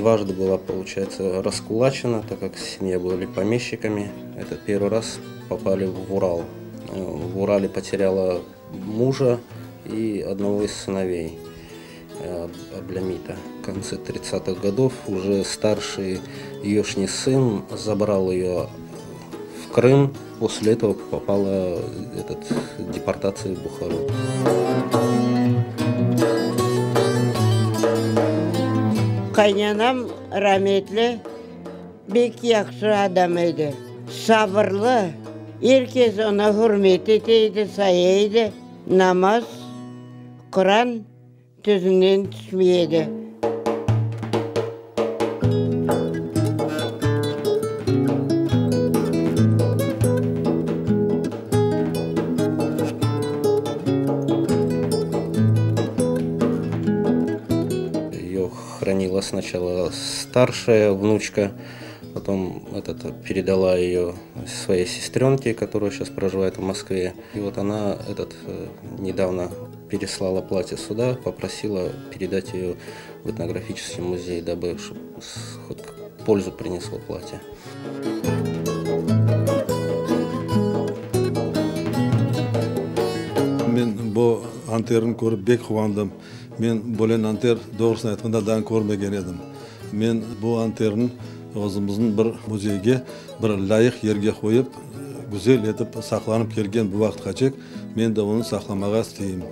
Дважды была, получается, раскулачена, так как семья были помещиками. Это первый раз попали в Урал. В Урале потеряла мужа и одного из сыновей Аблямита. В конце 30-х годов уже старший еёшний сын забрал ее в Крым. После этого попала этот, депортация в Бухару. Qaynanam rametli bek yahşı adam edi, sabırlı, er kes onı hürmet ete edi, saya edi, namaz, Quran tüzünden tüşmey edi. Ее хранила сначала старшая внучка, потом этот, передала ее своей сестренке, которая сейчас проживает в Москве. И вот она этот, недавно переслала платье сюда, попросила передать ее в этнографический музей, дабы хоть пользу принесло платье. Men bu anterni körip bek quvandım. Men böyle anter, doğrusını aytqanda, daa körmegen edim. Men bu anterni özümizniñ bir müzeyge, bir lâyıq yerge qoyıp, güzel etip saqlanıp kelgen bu vaqıtqaçek, men de onı saqlamağa isteyim.